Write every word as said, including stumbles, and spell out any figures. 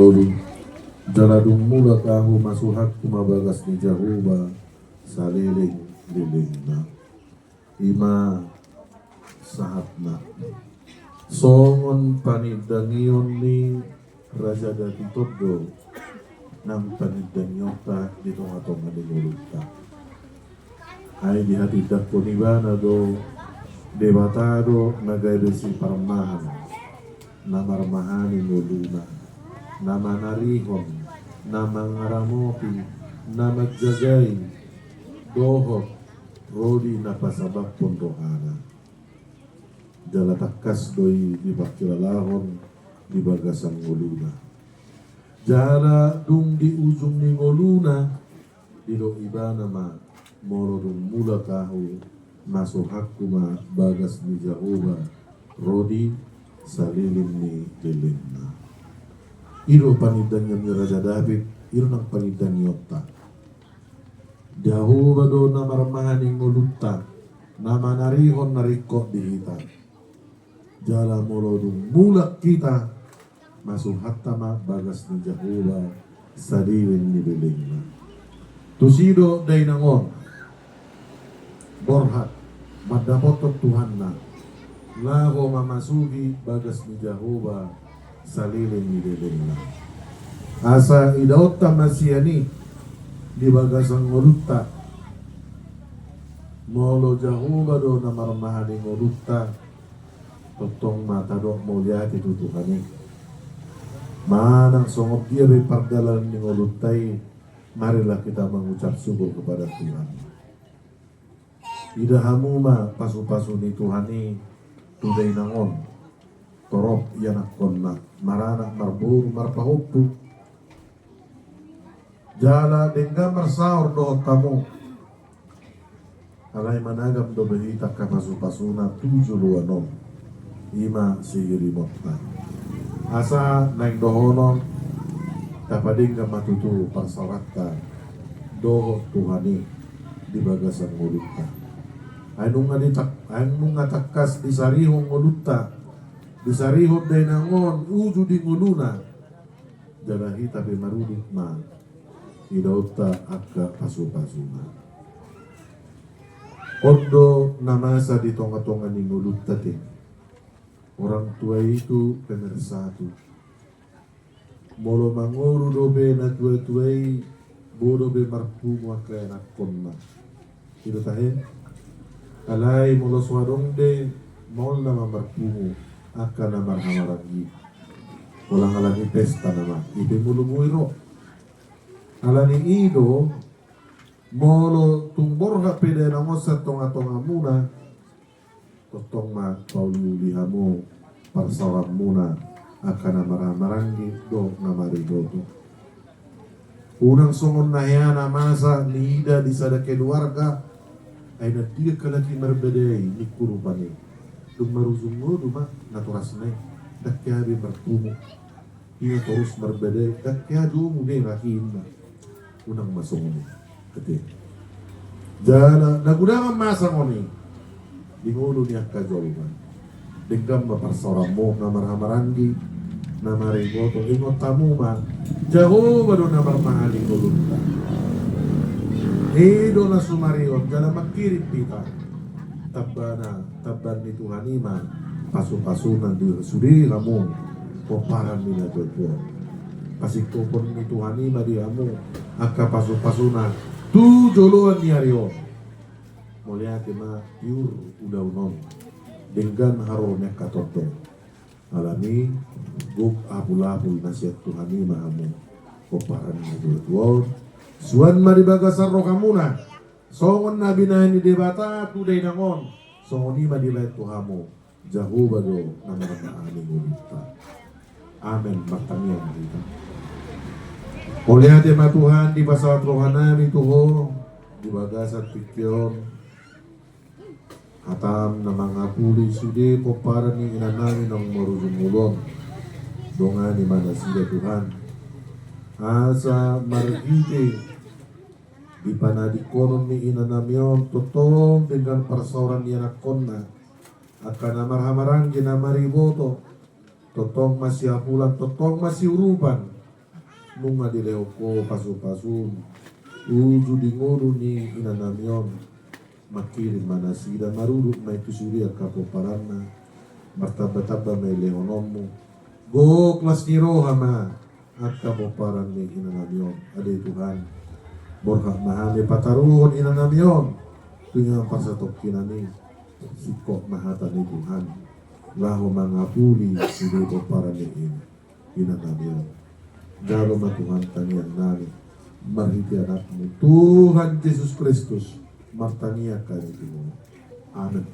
Olo, jala dung mulak ahu, masuhatku ma bagas ni Jahowa saleleng-lelengna. I ma sahatna. Songon panindangion ni Raja David on do nang panindangionta di tonga-tonga ni ngolunta. Ai dihatindangkon ibana do, Debata do na gabe siparmahan, na marmahani ngoluna, na manarihon, na mangaramoti, na manjagai, dohot ro di na pasabaphon rohana. Jala tangkas do i dipangkilalahon di bagasan ngoluna. Jala dung di ujung ni ngoluna, didok ibana ma, molo dung mulak ahu, masuhatku ma bagas ni Jahowa ro di saleleng ni lelengna. I do panindangion ni Raja David, i do nang panindangionta. Jahowa do na marmahani ngolunta, na manarihon na ringkot di hita. Jala molo dung mulak hita, masuhatta ma bagas ni Jahowa saleleng ni lelengna. Tusi do dainang on borhat mandapothon Tuhanna, laho mamasuhi bagas ni Jahowa saleleng ni lelengna. Asa idaonta ma sian i di bagasan ngolunta, molo Jahowa do na marmahani ngolunta, tongtong ma tadok mauliate tu Tuhan i. Manang songon dia pe pardalanan ni ngolunta i, marilah kita mengucap syukur kepada Tuhan. Ida hamu ma pasupasu ni Tuhan i tu dainang on, torop ianakkonna, maranak, marboru, marpahompu. Jala denggan marsaor dohot hamu. Alai managam dope hita angka pasupasuna tu joloan on. I ma sihirimonta. Asa naeng dohonon, tapadenggan ma tutu parsaoranta dohot Tuhan i di bagasan ngolunta. Ai nunga ditak-, ai nunga tangkas disarihon ngolunta, disarihon dainang on uju di ngoluna. Jala hita pe marudut ma idaonta angka pasupasuna. On do na masa di tonga-tonga ni ngolunta te. Orang tua itu pemersatu. Molo mangolu dope na tua-tua i, boi dope marpungu angka ianakkonna. I do tahe. Alai molo so adong be, maol nama marpungu angka na marhahamaranggi. Holan alani pesta nama, i pe molo boi ro. Alani i do, molo tung borhat pe dainang on sian tonga-tongamuna, tongtong ma pauliuli hamu parsaoranmuna angka na marhahamaranggi dohot na mariboto. Unang songon na hea na masa niida di sada keluarga, ai na dia halak i marbadai ningku rupani. Dung marujung ngolu ma natorasna i, ndang hea be marpungu. Ia torus marbadai, ndang hea domu be rakinna. Unang ma songon i. Ate. Jala na godang ma songon i di ngolu ni angka jolma. Denggan ma parsaoranmu na marhahamaranggi, na mariboto, ingot hamu ma, Jahowa do na marmahani ngolunta. I do na sumarihon jala mangkirim hita. Tambana, tamban ni Tuhan i ma pasupasuna di sude hamu pomparan ni natuatua. Pasingkophon ni Tuhan i ma di hamu angka pasupasuna tu joloan ni ari on. Mauliate ma tiur ulaon on. Denggan haroro ni angka tondong. Alani gok apul-apul na sian Tuhan i ma hamu pomparan ni natuatua on. Suan ma di bagasan rohamuna. Songon na binahen ni Debata tu dainang on, songon i ma dibahen tu hamu. Jahowa do na marmahani ngolunta. Amen. Martangiang ma hita. Mauliate ma Tuhan dipasahat rohanami tu Ho di bagasan tingki on. Hatam na mangapuli sude pomparan ni inanami naung marujung ngolu on. Dongani ma nasida Tuhan. Asa marhite di panadingkonon ni inanami on tongtong denggan parsaoran ni anakkonna, angka na marhahamaranggi na mariboto, tongtong masihapulan, tongtong masiurupan, Nunga dilehon Ho pasu-pasum uju di ngolu ni inanami on. Mangkirim ma nasida, marudut ma i tu sude angka pomparanna, martamba-tamba ma i lehononmu. Gok las ni roha ma angka pomparan ni inanami on, ale Tuhan. Borhat ma hami pataruhon inanami on tu inganan parsatongkinan i. Singkop ma hata ni Tuhan laho mangapuli sude pomparan ni inanami on. Jalo ma Tuhan tangiangnami, marhite Anakmu Tuhan Jesus Kristus, martangiang hami tu Ho. Amen.